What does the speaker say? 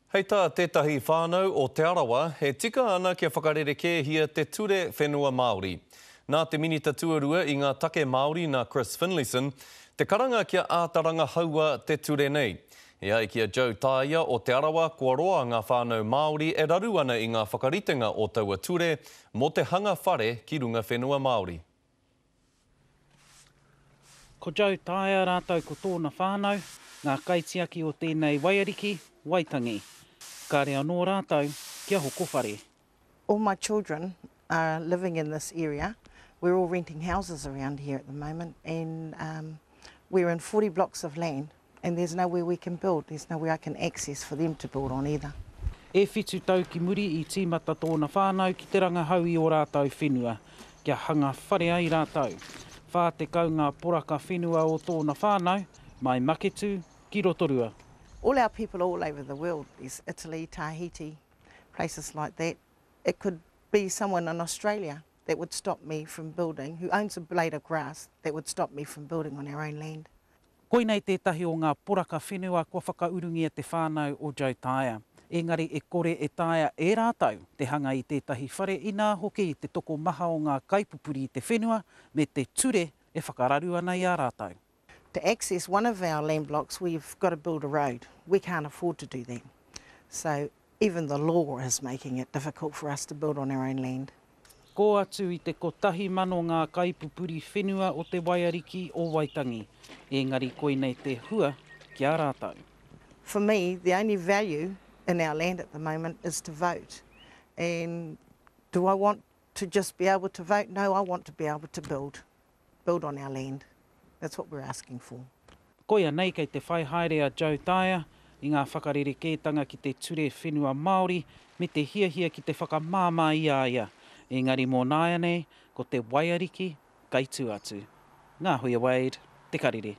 Hei tā tētahi whānau o Te Arawa, e tika ana kia whakarerekēhia te ture whenua Māori. Nā te Minita Tuarua i ngā Take Māori nā Chris Finlayson, te karanga kia āta rangahaua te ture nei. E ai ki a Joe Taia o Te Arawa, kua roa ngā whānau Māori e raru ana i ngā whakaritenga o taua ture mō te hanga whare ki runga whenua Māori. Ko Joe Taea rātou ko tōna whānau, ngā kaitiaki o tēnei waiariki, Waitangi. Kāre anō rātou kia hoko whare. All my children are living in this area, we're all renting houses around here at the moment and we're in 40 blocks of land And there's nowhere we can build, there's nowhere I can access for them to build on either. E whitu tau ki muri i tīmata tōna whānau ki te rangahau i ō rātou whenua, kia hanga whare ai rātou. 40 ngā poraka whenua o tōna whānau, mai Maketu ki Rotorua. All our people are all over the world, there's Italy, Tahiti, places like that. It could be someone in Australia that would stop me from building, who owns a blade of grass that would stop me from building on our own land. Koinei tētahi o ngā poraka whenua kua whakaurungia te whānau o Joe Taia. Engari e kore e taea e rātou te hanga i tētahi whare inā hoki te tokomaha o ngā kaipupuri i te whenua me te ture e whakararu ana i a rātou. To access one of our land blocks we've got to build a road. We can't afford to do that. So Even the law is making it difficult for us to build on our own land. Kō atu i te 1,000 ngā kaipupuri whenua o te waiariki o Waitangi, engari koinei te hua ki a rātou. For me, the only value in our land at the moment is to vote. And do I want to just be able to vote? No, I want to be able to build. Build on our land. That's what we're asking for. Koia nei kei te whai haere a Joe Taia i ngā whakarerekētanga ki te ture whenua Māori me te hiahia ki te whakamāmā i a ia. Engari mō nāianei, ko te waiariki kai tū atu. Ngāhuia Wade, Te Karere.